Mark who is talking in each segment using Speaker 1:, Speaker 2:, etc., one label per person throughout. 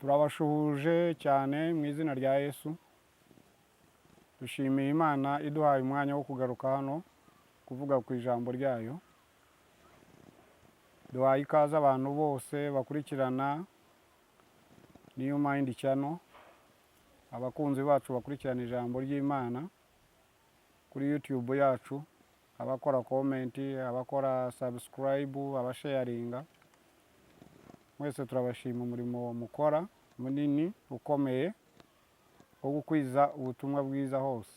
Speaker 1: Turabashuhuje cyane mu izina rya Yesu. Dushimiye Imana iduhaye umwanya wo kugaruka hano kuvuga ku ijambo ryayo. Duhaye ikaze abantu bose bakurikirana New Mind Channel, abakunzi bacu bakurikirana ijambo ry'Imana kuri YouTube yacu, abakora comment, abakora subscribe, abasharinga, mwese turabashima umurimo mukora munini ukomeye wo gukwiza ubutumwa bwiza hose.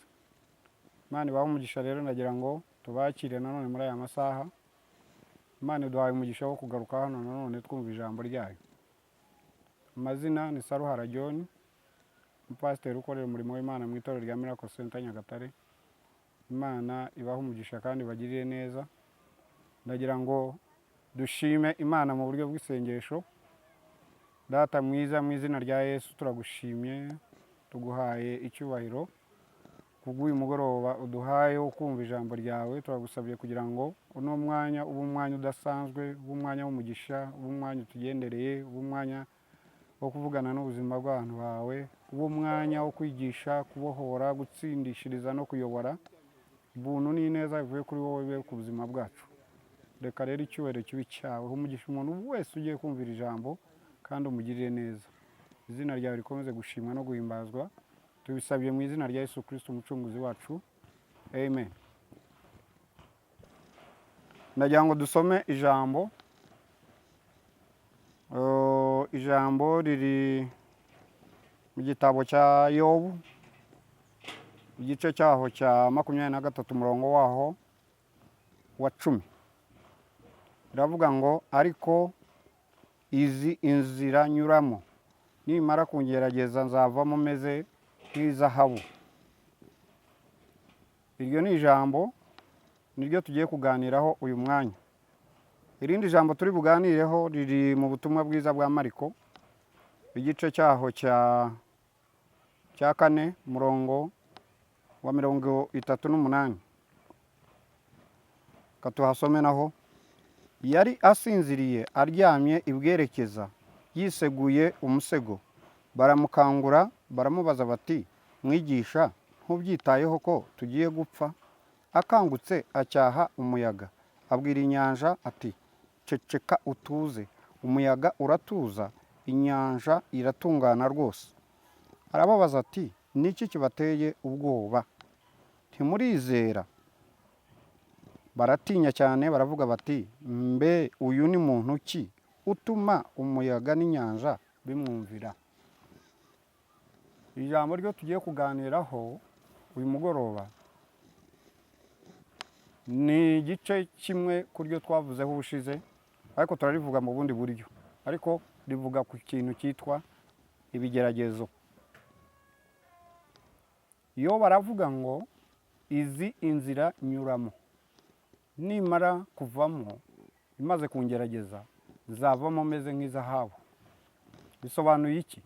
Speaker 1: Imana ibahe umugisha. Rero ndagira ngo tubakire nanone muri aya masaha. Imana iduhaye umugisha wo kugaruka hano nanone twumva ijambo ryayo. Amazina ni Saruhara John, umupasiteri ukorera umurimo w'Imana mu itorero rya Miracle Center Nyagatare. Imana ibahe umugisha kandi ibagirire neza. Ndagira ngo dushime Imana mu buryo bw'isengesho. Data mwiza, mu izina rya Yesu turagushimye, tuguhaye icyubahiro kubw'uyu mugoroba uduhaye wo kumva ijambo ryawe. Turagusabye kugira ngo uno mwanya ube umwanya udasanzwe, ube umwanya w'umugisha, ube umwanya utugendereye, ube umwanya wo kuvugana n'ubuzima bw'abantu bawe, ube umwanya wo kwigisha, kubohora, gutsindishiriza no kuyobora. Ubuntu n'ineza bivuye kuri wowe bibe ku buzima bwacu. Reka rero icyubahiro kibe icyawe. Umugisha umuntu wese ugiye kumvira ijambo kandi umugirire neza. Izina ryawe rikomeze gushimwa no guhimbazwa. Tubisabye mu izina rya Yesu Kristo, umucunguzi wacu, amen. Ndagira ngo dusome ijambo. Ijambo riri mu gitabo cya Yobu, igice cyaho cya 23, umurongo waho wa 10. Biravuga ngo: "Ariko izi inzira nyuramo, nimara kungerageza nzavamo meze nk'izahabu." Iryo ni ijambo niryo tugiye kuganiraho uyu mwanya. Irindi jambo turi buganireho riri mu butumwa bwiza bwa Mariko, igice cyaho cya 4, umurongo wa 38. Reka tuhasome naho. Yari asinziriye aryamye ibwerekeza, yiseguye umusego. Baramukangura, baramubaza bati: "Mwigisha, ntubyitayeho ko tugiye gupfa?" Akangutse acyaha umuyaga, abwira inyanja ati: "Ceceka utuze." Umuyaga uratuza, inyanja iratungana rwose. Arababaza ati: "Niki kibateye ubwoba? Ntimurizera?" Baratinya cyane, baravuga bati: "Mbe uyu ni muntu ki utuma umuyaga n'inyanja bimwumvira?" Ijambo ryo tugiye kuganiraho uyu mugoroba ni igice kimwe ku ryo twavuzeho ubushize, ariko turarivuga mu bundi buryo, ariko rivuga ku kintu cyitwa ibigeragezo. Iyo baravuga ngo: "Izi inzira nyuramo, nimara kuvamo, imaze kungerageza, nzavamo meze nk'izahabu." Bisobanuye iki?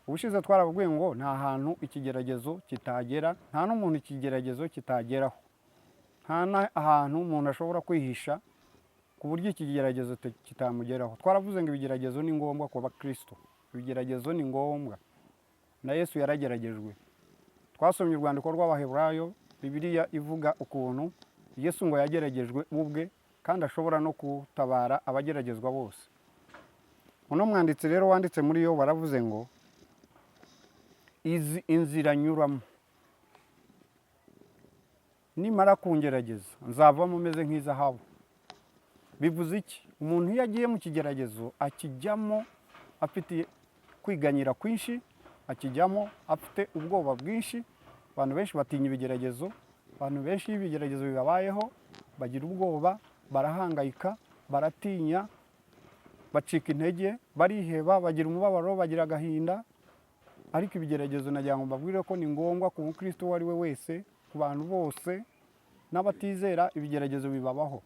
Speaker 1: Ubushize twarababwiye ngo nta hantu ikigeragezo kitagera, nta n'umuntu ikigeragezo kitageraho, nta n'ahantu umuntu ashobora kwihisha ku buryo ikigeragezo kitamugeraho. Twaravuze ngo ibigeragezo ni ngombwa ku bakristo, ibigeragezo ni ngombwa, na Yesu yarageragejwe. Twasomye urwandiko rw'Abaheburayo, Bibiliya ivuga ukuntu Yesu ngo yageragejwe ubwe kandi ashobora no gutabara abageragezwa bose. Uno mwanditsi rero wanditse muri yo baravuze ngo: "Izi inzira nyuramo, nimara kungerageza nzavamo meze nk'izahabu." Bivuze iki? Umuntu iyo agiye mu kigeragezo, akijyamo afite kwiganyira kwinshi, akijyamo afite ubwoba bwinshi. Abantu benshi batinya ibigeragezo. Abantu benshi iyo ibigeragezo bibabayeho bagira ubwoba, barahangayika, baratinya, bacika intege, bariheba, bagira umubabaro, bagira agahinda. Ariko ibigeragezo, nagira ngo mbabwire ko ni ngombwa ku mukristo uwo ari we wese, ku bantu bose n'abatizera, ibigeragezo bibabaho.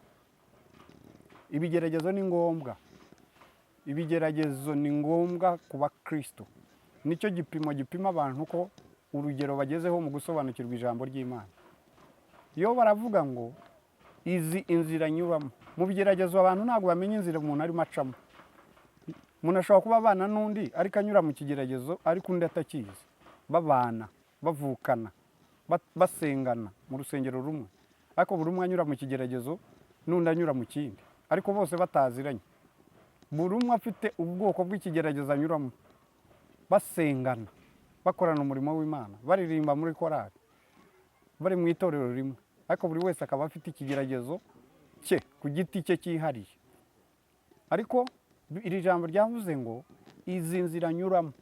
Speaker 1: Ibigeragezo ni ngombwa, ibigeragezo ni ngombwa ku bakristo. Nicyo gipimo gipima abantu ko urugero bagezeho mu gusobanukirwa ijambo ry'Imana. Iyo baravuga ngo: "Izi inzira nyuramo." Mu bigeragezo abantu ntabwo bamenya inzira umuntu arimo acamo. Umuntu ashobora kuba abana n'undi ariko anyura mu kigeragezo, ariko undi atakizi. Babana, bavukana, basengana mu rusengero rumwe, ariko buri umwe anyura mu kigeragezo n'undi anyura mu kindi, ariko bose bataziranye. Buri umwe afite ubwoko bw'ikigeragezo anyuramo, basengana, bakorana umurimo w'Imana, baririmba muri korali, bari mu itorero rimwe, ariko buri wese akaba afite ikigeragezo cye ku giti cye cyihariye. Ariko iri jambo ryavuze ngo izi nzira nyuramo,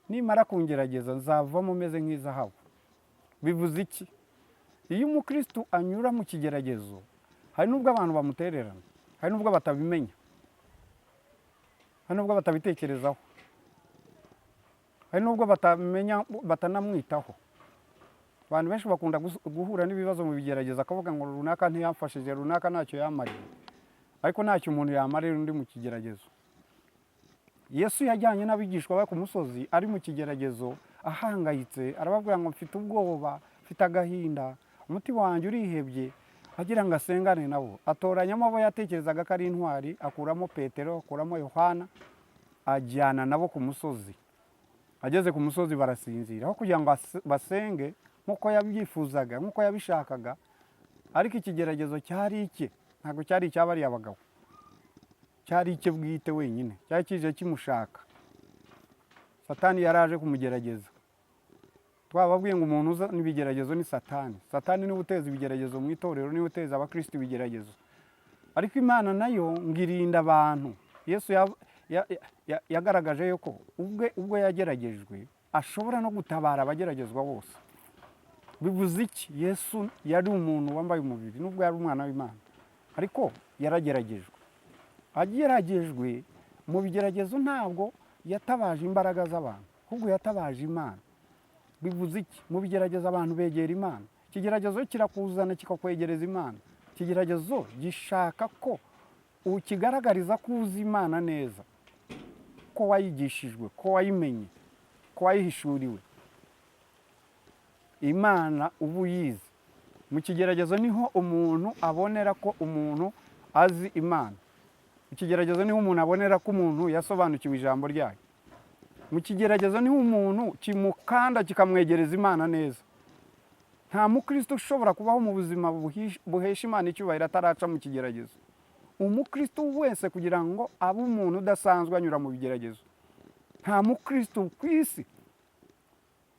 Speaker 1: nimara kungerageza nzavamo meze nk'izahabu. Bivuze iki? Iyo umukristo anyura mu kigeragezo, hari n'ubwo abantu bamutererana, hari n'ubwo batabimenya, hari n'ubwo batabitekerezaho, hari n'ubwo batamenya, batanamwitaho. Abantu benshi bakunda guhura n'ibibazo mu bigeragezo, akavuga ngo runaka ntiyamfashije, runaka ntacyo yamariye. Ariko ntacyo umuntu yamarira undi mu kigeragezo. Yesu yajyanye n'abigishwa be ku musozi ari mu kigeragezo, ahangayitse, arababwira ngo mfite ubwoba, mfite agahinda, umutima wanjye urihebye, agira ngo asengane nabo. Atoranyamo abo yatekerezaga ko ari intwari, akuramo Petero, akuramo Yohana, ajyana nabo ku musozi. Ageze ku musozi barasinzira, aho kugira ngo basenge nk'uko yabyifuzaga, nk'uko yabishakaga. Ariko ikigeragezo cyari icye, ntabwo cyari icy'abariya bagabo, cyari icye bwite wenyine, cyari kije kimushaka. Satani yari aje kumugerageza. Twababwiye ngo umuntu uza n'ibigeragezo ni Satani. Satani niwe uteza ibigeragezo mu itorero, niwe uteza abakristo ibigeragezo. Ariko Imana nayo ngo irinda abantu. Yesu yagaragaje yuko ubwo yageragejwe ashobora no gutabara abageragezwa bose. Bivuze iki? Yesu yari umuntu wambaye umubiri, nubwo yari umwana w'Imana, ariko yarageragejwe. Ageragejwe mu bigeragezo ntabwo yatabaje imbaraga z'abantu, ahubwo yatabaje Imana. Bivuze iki? Mu bigeragezo abantu begera Imana. Ikigeragezo kirakuzana kikakwegereza Imana. Ikigeragezo gishaka ko ukigaragariza ko uzi Imana neza, ko wayigishijwe, ko wayimenye, ko wayihishuriwe. Imana uba uyizi. Mu kigeragezo niho umuntu abonera ko umuntu azi Imana. Mu kigeragezo niho umuntu abonera ko umuntu yasobanukiwe ijambo ryayo. Mu kigeragezo niho umuntu kimukanda kikamwegereza Imana neza. Nta mukristo ushobora kubaho mu buzima buhesha Imana icyubahiro ataraca mu kigeragezo. Umukristo wese kugira ngo abe umuntu udasanzwe anyura mu bigeragezo. Nta mukristo ku isi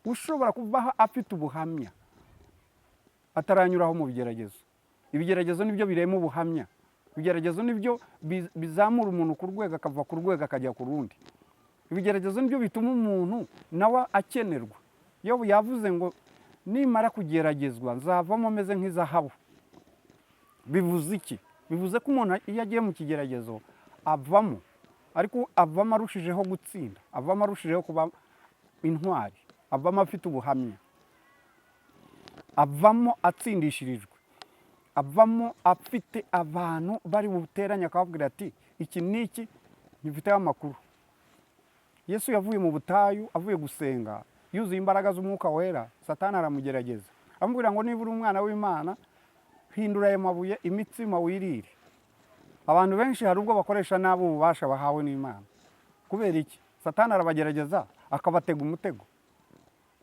Speaker 1: ushobora kubaho afite ubuhamya ataranyuraho mu bigeragezo. Ibigeragezo nibyo birema ubuhamya. Ibigeragezo nibyo bizamura umuntu ku rwego, akava ku rwego akajya ku rundi. Ibigeragezo nibyo bituma umuntu nawe akenerwa. Yobu yavuze ngo nimara kugeragezwa nzavamo meze nk'izahabu. Bivuze iki? Bivuze ko umuntu iyo agiye mu kigeragezo avamo, ariko avamo arushijeho gutsinda, avamo arushijeho kuba intwari, avamo afite ubuhamya, avamo atsindishirijwe, avamo afite abantu bari buteranye akababwira ati iki n'iki ngifiteho amakuru. Yesu yavuye mu butayu avuye gusenga yuzuye imbaraga z'umwuka wera, Satani aramugerageza amubwira ngo niba uri umwana w'Imana hindura aya mabuye imitsima wirire. Abantu benshi hari ubwo bakoresha nabi ububasha bahawe n'Imana. Kubera iki? Satani arabagerageza akabatega umutego.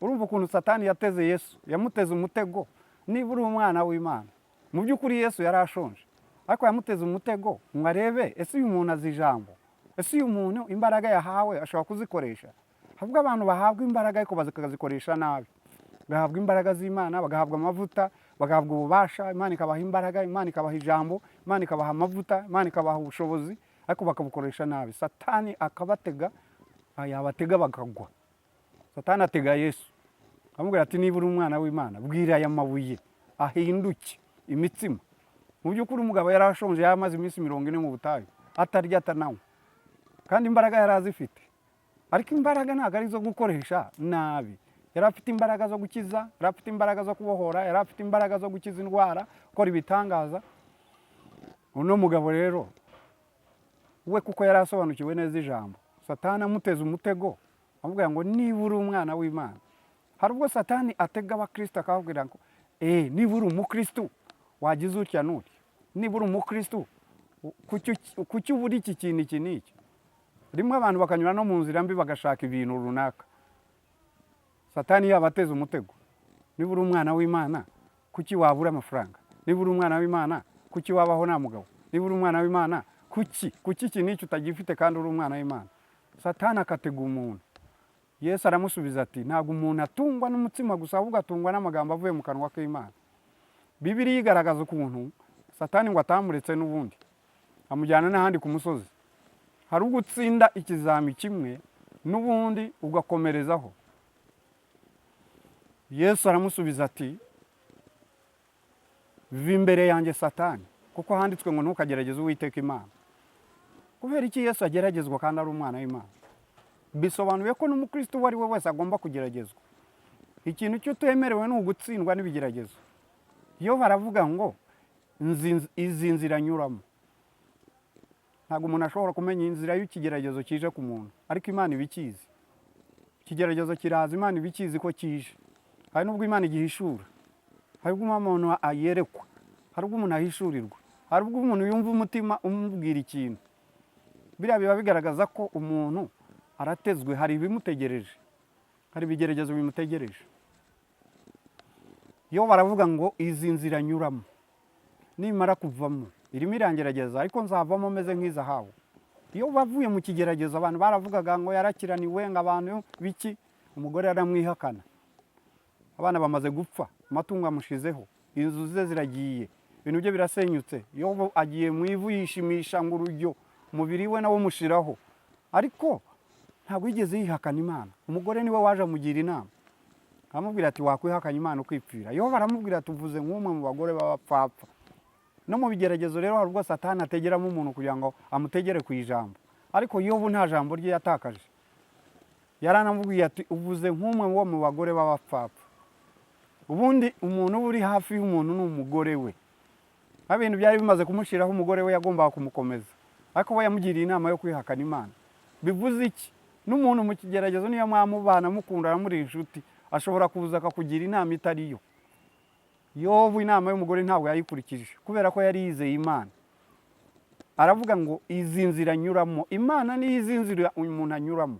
Speaker 1: Urumva ukuntu Satani yateze Yesu, yamuteze umutego niba uri umwana w'Imana. Mu by'ukuri Yesu yari ashonje, ariko yamuteze umutego ngo arebe ese uyu muntu azi ijambo, ese uyu muntu imbaraga yahawe ashobora kuzikoresha. Ahubwo abantu bahabwa imbaraga ariko bakazikoresha nabi. Bagahabwa imbaraga z'Imana, bagahabwa amavuta, bagahabwa ububasha, Imana ikabaha imbaraga, Imana ikabaha ijambo, Imana ikabaha amavuta, Imana ikabaha ubushobozi, ariko bakabukoresha nabi. Satani akabatega, yabatega bakagwa. Satani atega Yesu amubwira ati niba uri umwana w'Imana bwira aya mabuye ahinduke imitsima. Mu by'ukuri umugabo yari ashonje, yari amaze iminsi 40 mu butayu atarya atananywa, kandi imbaraga yari azifite, ariko imbaraga ntabwo ari izo gukoresha nabi. Yari afite imbaraga zo gukiza, yari afite imbaraga zo kubohora, yari afite imbaraga zo gukiza indwara, gukora ibitangaza. Uno mugabo rero we kuko yari asobanukiwe neza ijambo, Satani amuteze umutego amubwira ngo niba uri umwana w'Imana. Hari ubwo Satani atega abakristo akababwira ngo niba uri umukristo wagize utya n'utya, niba uri umukristo kuki ubura iki kintu iki n'iki. Rimwe abantu bakanyura no mu nzira mbi, bagashaka ibintu runaka. Satani yabateza umutego. Niba uri umwana w'Imana, kuki wabura amafaranga? Niba uri umwana w'Imana, kuki wabaho nta mugabo? Niba uri umwana w'Imana, kuki iki n'icyo utagifite kandi uri umwana w'Imana? Satani akatega umuntu. Yesu aramusubiza ati: "Ntabwo umuntu atungwa n'umutsima gusa, ahubwo atungwa n'amagambo avuye mu kanwa k'Imana." Bibiliya igaragaza ukuntu Satani ngo atamuretse, n'ubundi amujyana n'ahandi ku musozi. Hari ubwo utsinda ikizami kimwe, n'ubundi ugakomerezaho. Yesu aramusubiza ati: "Va imbere yanjye, Satani, kuko handitswe ngo ntukagerageze Uwiteka Imana." Kubera iki Yesu ageragezwa kandi ari umwana w'Imana? Bisobanuye ko n'umukristo uwo ari we wese agomba kugeragezwa. Ikintu cyo utemerewe ni ugutsindwa n'ibigeragezo. Iyo baravuga ngo izi nzira anyuramo, ntabwo umuntu ashobora kumenya inzira y'ikigeragezo kije ku muntu, ariko Imana iba ikizi. Ikigeragezo kiraza, Imana iba ikizi ko kije. Hari n'ubwo Imana igihishura, hari ubwo umuntu ayerekwa, hari ubwo umuntu ahishurirwa, hari ubwo umuntu yumva umutima umubwira ikintu. Biriya biba bigaragaza ko umuntu aratezwe, hari ibimutegereje, hari ibigeragezo bimutegereje. Iyo baravuga ngo izi nzira nyuramo, nimara kuvamo, irimo irangerageza, ariko nzavamo meze nk'izahabu. Iyo bavuye mu kigeragezo, abantu baravugaga ngo yarakiraniwe, ngo abantu biki, umugore aramwihakana, abana bamaze gupfa, amatungo amushizeho, inzu ze ziragiye, ibintu bye birasenyutse. Iyo agiye mu ivu yishimisha ngo urujyo, umubiri we nawo umushiraho, ariko ntabwo yigeze yihakana Imana. Umugore niwe waje amugira inama, aramubwira ati: "Wakwihakanya Imana ukipfira?" Iyo baramubwira ati: "Uvuze nk'umwe mu bagore b'abapfapfa." No mu bigeragezo rero hari ubwo Satani ategeramo umuntu kugira ngo amutegere ku ijambo, ariko Yobu nta jambo rye yatakaje. Yaranamubwiye ati: "Uvuze nk'umwe wo mu bagore b'abapfapfa." Ubundi umuntu uba uri hafi y'umuntu ni umugore we. Aho ibintu byari bimaze kumushiraho, umugore we yagombaga kumukomeza, ariko we yamugiriye inama yo kwihakana Imana. Bivuze iki? N'umuntu mu kigeragezo, niyo mwamubana, mukundana, muri inshuti, ashobora kuza akakugira inama itari yo. Yobu inama y'umugore ntabwo yayikurikije, kubera ko yari yizeye Imana. Aravuga ngo izi nzira anyuramo, Imana niyo izi nzira umuntu anyuramo.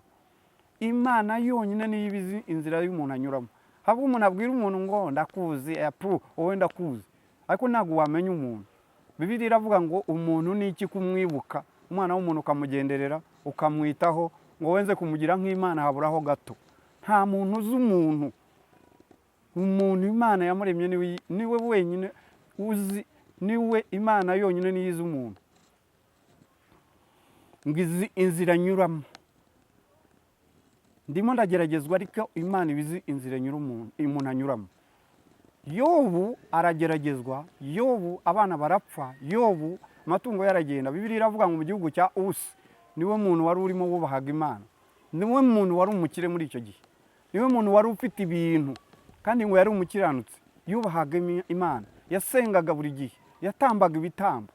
Speaker 1: Imana yonyine niyo iba izi inzira y'umuntu anyuramo. Habwo umuntu abwira umuntu ngo ndakuzi, apu wowe ndakuzi, ariko ntabwo wamenya umuntu. Bibiliya iravuga ngo umuntu ni iki kumwibuka, umwana w'umuntu ukamugenderera, ukamwitaho, ngo wenze kumugira nk'Imana haburaho gato. Nta muntu uzi umuntu. Umuntu Imana yamuremye niwe wenyine uzi, niwe Imana yonyine niyo izi umuntu. Ngo izi inzira anyuramo, ndimo ndageragezwa, ariko Imana iba izi inzira umuntu anyuramo. Yobu arageragezwa, Yobu abana barapfa, Yobu amatungo yaragenda. Bibiliya iravuga ngo mu gihugu cya Usi niwe muntu wari urimo wubahaga Imana, niwe muntu wari umukire muri icyo gihe, niwe muntu wari ufite ibintu, kandi ngo yari umukiranutsi, yubahaga Imana, yasengaga buri gihe, yatambaga ibitambo.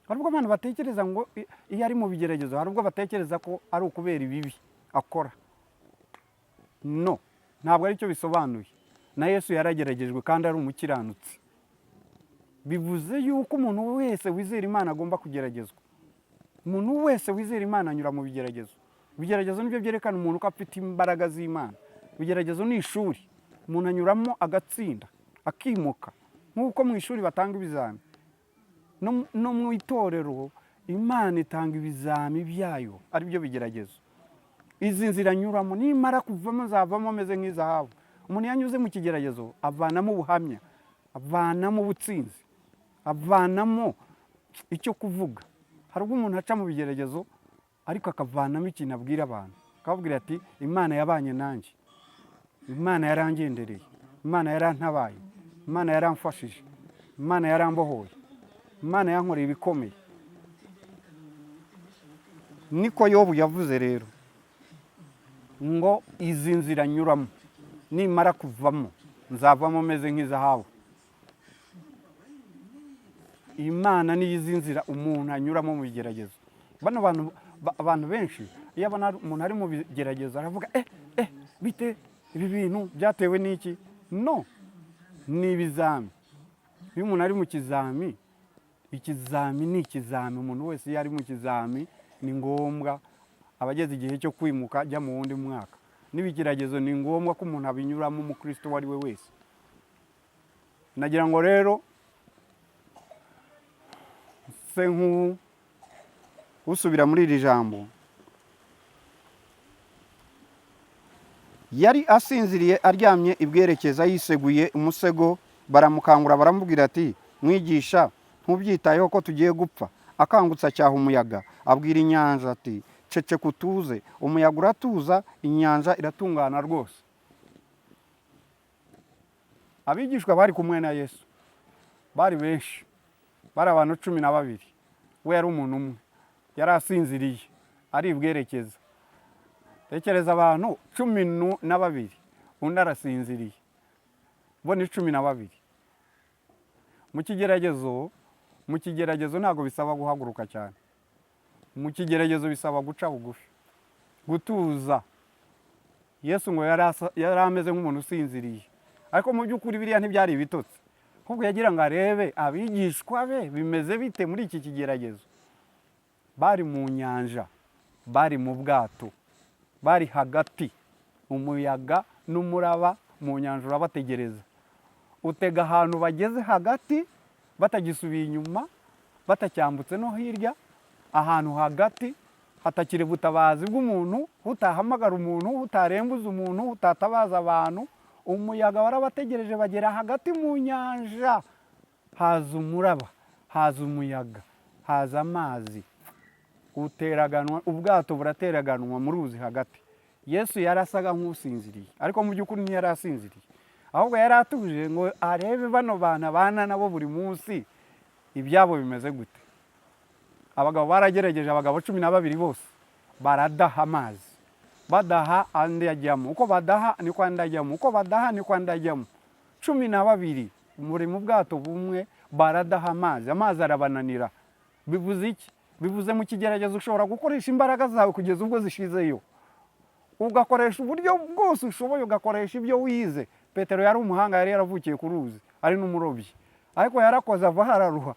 Speaker 1: Hari ubwo abantu batekereza ngo iyo ari mu bigeragezo, hari ubwo batekereza ko ari ukubera ibibi akora. No, ntabwo aricyo bisobanuye. Na Yesu yarageragejwe kandi ari umukiranutsi. Bivuze yuko umuntu wese wizera Imana agomba kugeragezwa. Umuntu wese wizera Imana anyura mu bigeragezo. Ibigeragezo nibyo byerekana umuntu ko afite imbaraga z'Imana. Ibigeragezo ni ishuri umuntu anyuramo agatsinda, akimuka, nk'uko mu ishuri batanga ibizami. No mu itorero Imana itanga ibizami byayo, ari byo bigeragezo. Izi nzira anyuramo, nimara kuvamo nzavamo ameze nk'izahabu. Umuntu iyo anyuze mu kigeragezo avanamo ubuhamya, avanamo ubutsinzi, avanamo icyo kuvuga. Hari ubwo umuntu aca mu bigeragezo ariko akavanamo ikintu abwira abantu, akababwira ati: "Imana yabanye nanjye, Imana yarangendereye, Imana yarantabaye, Imana yaramfashije, Imana yarambohoye, Imana yankoreye ibikomeye." Niko Yobu yavuze rero ngo izi nzira nyuramo, nimara kuvamo nzavamo meze nk'izahabu. Imana niyo izi nzira umuntu anyuramo mu bigeragezo. Bano bantu, abantu benshi iyo abona umuntu ari mu bigeragezo aravuga: "Eh eh, bite? Ibi bintu byatewe n'iki?" No, ni ibizami. Iyo umuntu ari mu kizami, ikizami ni ikizami. Umuntu wese iyo ari mu kizami ni ngombwa Aba ageze igihe cyo kwimuka ajya mu wundi mwaka. N'ibigeragezo ni ngombwa ko umuntu abinyuramo, umukristo uwo ari we wese. Nagira ngo rero se usubira muri iri jambo. Yari asinziriye aryamye ibwerekeza, yiseguye umusego. Baramukangura, baramubwira ati: "Mwigisha, ntubyitayeho ko tugiye gupfa?" Akangutse acyaha umuyaga, abwira inyanja ati: "Ceceka, utuze." Umuyaga uratuza, inyanja iratungana rwose. Abigishwa bari kumwe na Yesu bari benshi, bari abantu 12. We yari umuntu umwe, yari asinziriye ari ibwerekeza. Tekereza abantu 12, undi arasinziriye, bo ni 12. Mu kigeragezo ntabwo bisaba guhaguruka cyane. Mu kigeragezo bisaba guca bugufi, gutuza. Yesu ngo yari ameze nk'umuntu usinziriye, ariko mu by'ukuri biriya ntibyari ibitotsi, ahubwo yagira ngo arebe abigishwa be bimeze bite muri iki kigeragezo. Bari mu nyanja, bari mu bwato, bari hagati umuyaga n'umuraba mu nyanja urabategereza, utega ahantu bageze hagati, batagisubiye inyuma, batacyambutse no hirya, ahantu hagati hatakiri ubutabazi bw'umuntu, utahamagara umuntu, utarembuza umuntu, utatabaza abantu. Umuyaga warabategereje, bagera hagati mu nyanja, haza umuraba, haza umuyaga, haza amazi, uteraganwa, ubwato burateraganwa mu ruzi hagati. Yesu yarasaga nk'usinziriye, ariko mu by'ukuri ntiyari asinziriye, ahubwo yari atuje ngo arebe bano bantu abana nabo buri munsi ibyabo bimeze gute. Abagabo baragerageje, abagabo 12 bose baradaha amazi, badaha andi ajyamo, uko badaha niko andi ajyamo, uko badaha niko andi ajyamo. 12 muri mu bwato bumwe baradaha amazi, amazi arabananira. Bivuze iki? Bivuze mu kigeragezo ushobora gukoresha imbaraga zawe kugeza ubwo zishizeyo, ugakoresha uburyo bwose ushoboye, ugakoresha ibyo wize. Petero yari umuhanga, yari yaravukiye ku ruzi, ari n'umurobyi, ariko yarakoze ava hararuha,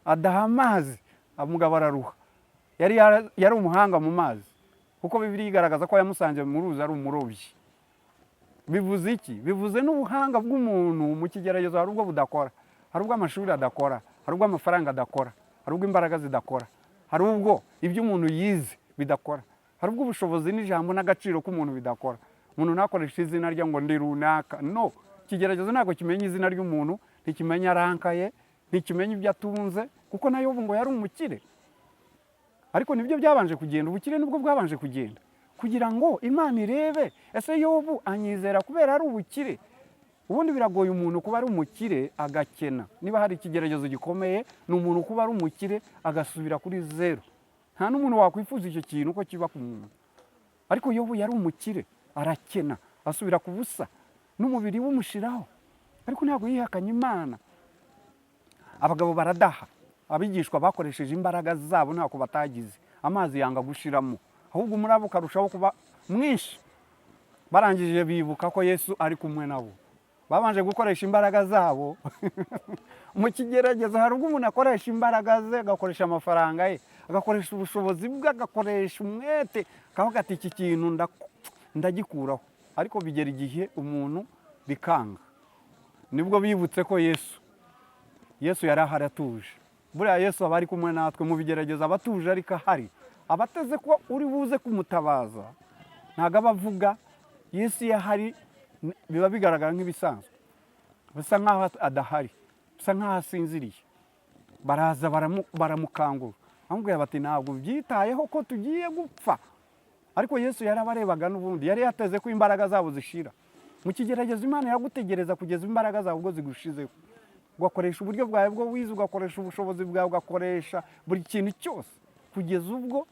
Speaker 1: adaha amazi, umugabo araruha. Yari umuhanga mu mazi, kuko Bibiliya igaragaza ko yamusanze mu ruzi ari umurobyi. Bivuze iki? Bivuze n'ubuhanga bw'umuntu mu kigeragezo hari ubwo budakora, hari ubwo amashuri adakora, hari ubwo amafaranga adakora, hari ubwo imbaraga zidakora, hari ubwo ibyo umuntu yize bidakora, hari ubwo ubushobozi n'ijambo n'agaciro k'umuntu bidakora. Umuntu ntakoreshe izina rye ngo ndi runaka. No ikigeragezo ntabwo kimenya izina ry'umuntu, ntikimenya rank ye, ntikimenya ibyo atunze, kuko nayo ubu ngo yari umukire, ariko nibyo byabanje kugenda. Ubukire nibwo bwabanje kugenda kugira ngo Imana irebe: ese Yobu anyizera kubera ari ubukire? Ubundi biragoye umuntu kuba ari umukire agakena. Niba hari ikigeragezo gikomeye, ni umuntu kuba ari umukire agasubira kuri zeru. Nta n'umuntu wakwifuza icyo kintu ko kiba ku muntu, ariko Yobu yari umukire arakena, asubira ku busa, n'umubiri we umushiraho, ariko ntabwo yihakanye Imana. Abagabo baradaha, abigishwa bakoresheje imbaraga zabo, ntako batagize, amazi yanga gushiramo, ahubwo umuraba ukarushaho kuba mwinshi. Barangije bibuka ko Yesu ari kumwe nabo. Babanje gukoresha imbaraga zabo. Mu kigeragezo hari ubwo umuntu akoresha imbaraga ze, agakoresha amafaranga ye, agakoresha ubushobozi bwe, agakoresha umwete, akavuga ati: "Iki kintu ndagikuraho." Ariko bigera igihe umuntu bikanga. Nibwo bibutse ko Yesu yari ahari atuje. Buriya Yesu aba ari kumwe natwe mu bigeragezo, aba atuje ariko ahari, aba ateze ko uri buze kumutabaza. Ntabwo aba avuga. Yesu iyo ahari biba bigaragara nk'ibisanzwe, bisa nk'aho adahari, bisa nk'aho asinziriye. Baraza baramukangura, bamubwira bati: "Ntabwo byitayeho ko tugiye gupfa?" Ariko Yesu yarabarebaga n'ubundi, yari yateze ko imbaraga zabo zishira. Mu kigeragezo Imana iragutegereza kugeza imbaraga zawe ubwo zigushizeho, ugakoresha uburyo bwawe bwo wize, ugakoresha ubushobozi bwawe, ugakoresha buri kintu cyose kugeza ubwo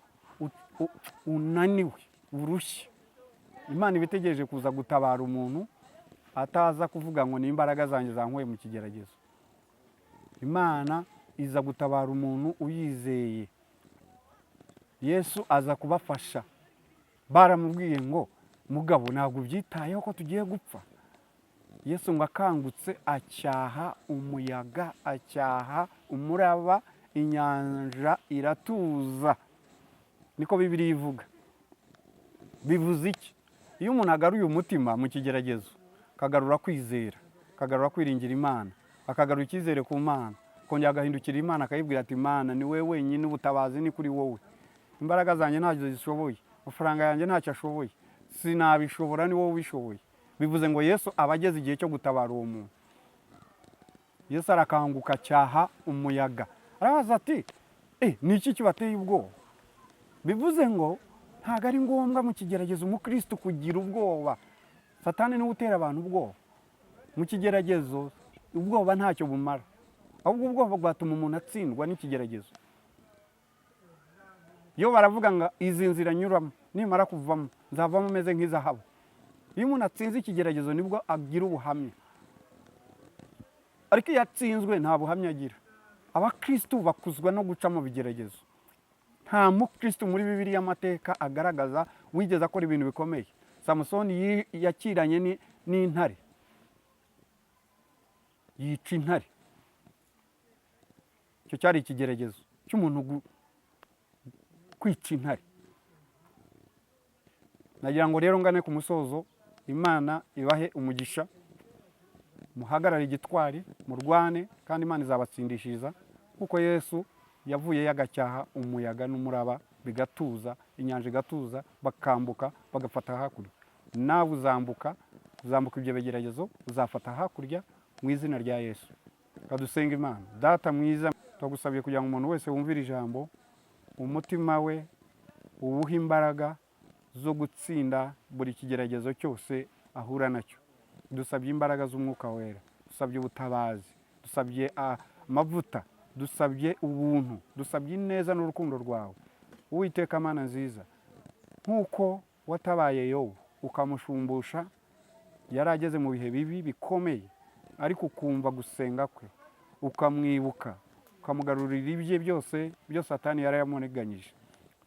Speaker 1: unaniwe, urushye. Imana iba itegereje kuza gutabara umuntu, ataza kuvuga ngo ni imbaraga zanjye zankuye mu kigeragezo. Imana iza gutabara umuntu uyizeye. Yesu aza kubafasha. Baramubwiye ngo: "Mugabo, ntabwo ubyitayeho ko tugiye gupfa?" Yesu ngo akangutse acyaha umuyaga, acyaha umuraba, inyanja iratuza. Niko Bibiliya ivuga. Bivuze iki? Iyo umuntu agaruye umutima mu kigeragezo, akagarura kwizera, akagarura kwiringira Imana, akagarura icyizere ku Mana, akongera agahindukira Imana, akayibwira ati: "Imana, ni wowe wenyine, ubutabazi ni kuri wowe. Imbaraga zanjye ntacyo zishoboye, amafaranga yanjye ntacyo ashoboye, sinabishobora, ni wowe ubishoboye." Bivuze ngo Yesu aba ageze igihe cyo gutabara uwo muntu. Yesu arakanguka, acyaha umuyaga, arabaza ati: "Ni iki kibateye ubwoba?" Bivuze ngo ntabwo ari ngombwa mu kigeragezo umukristo kugira ubwoba. Satani niwe utera abantu ubwoba mu kigeragezo. Ubwoba ntacyo bumara, ahubwo ubwoba bwatuma umuntu atsindwa n'ikigeragezo. Iyo baravuga ngo: "Izi nzira nyuramo, nimara kuvamo nzavamo meze nk'izahabu." Iyo umuntu atsinze ikigeragezo nibwo agira ubuhamya, ariko iyo atsinzwe nta buhamya agira. Abakristu bakuzwa no guca mu bigeragezo. Nta mukristu muri Bibiliya amateka agaragaza wigeze akora ibintu bikomeye. Samusoni yakiranye n'intare, yica intare. Icyo cyari ikigeragezo cy'umuntu kwica intare. Nagira ngo rero ngane ku musozo. Imana ibahe umugisha, muhagarare igitwari, murwane, kandi Imana izabatsindishiriza, kuko Yesu yavuyeyo agacyaha umuyaga n'umuraba bigatuza, inyanja igatuza, bakambuka bagafata hakurya. Nawe uzambuka, uzambuka ibyo bigeragezo, uzafata hakurya mu izina rya Yesu. Kadusenga Imana. Data mwiza, turagusabiye kugira ngo umuntu wese wumvire ijambo, umutima we uwuhe imbaraga zo gutsinda buri kigeragezo cyose ahura nacyo. Dusabye imbaraga z'Umwuka Wera, dusabye ubutabazi, dusabye amavuta, dusabye ubuntu, dusabye ineza n'urukundo rwawe. Uwiteka Mana nziza, nk'uko watabaye Yobu ukamushumbusha, yari ageze mu bihe bibi bikomeye, ariko ukumva gusenga kwe, ukamwibuka, ukamugarurira ibye byose, byo Satani yari yamuneganyije,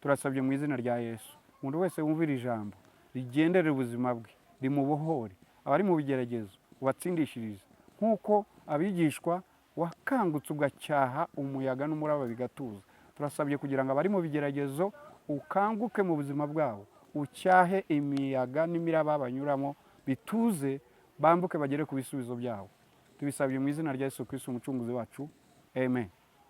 Speaker 1: turasabye mu izina rya Yesu, umuntu wese wumvira ijambo rigenderera ubuzima bwe, rimubohore. Abari mu bigeragezo ubatsindishirize, nk'uko abigishwa wakangutse ugacyaha umuyaga n'umuraba bigatuza. Turasabye kugira ngo abari mu bigeragezo ukanguke mu buzima bwabo, ucyahe imiyaga n'imiraba banyuramo bituze, bambuke bagere ku bisubizo byabo. Tubisabye mu izina rya Yesu Kristo, umucunguzi wacu, amen.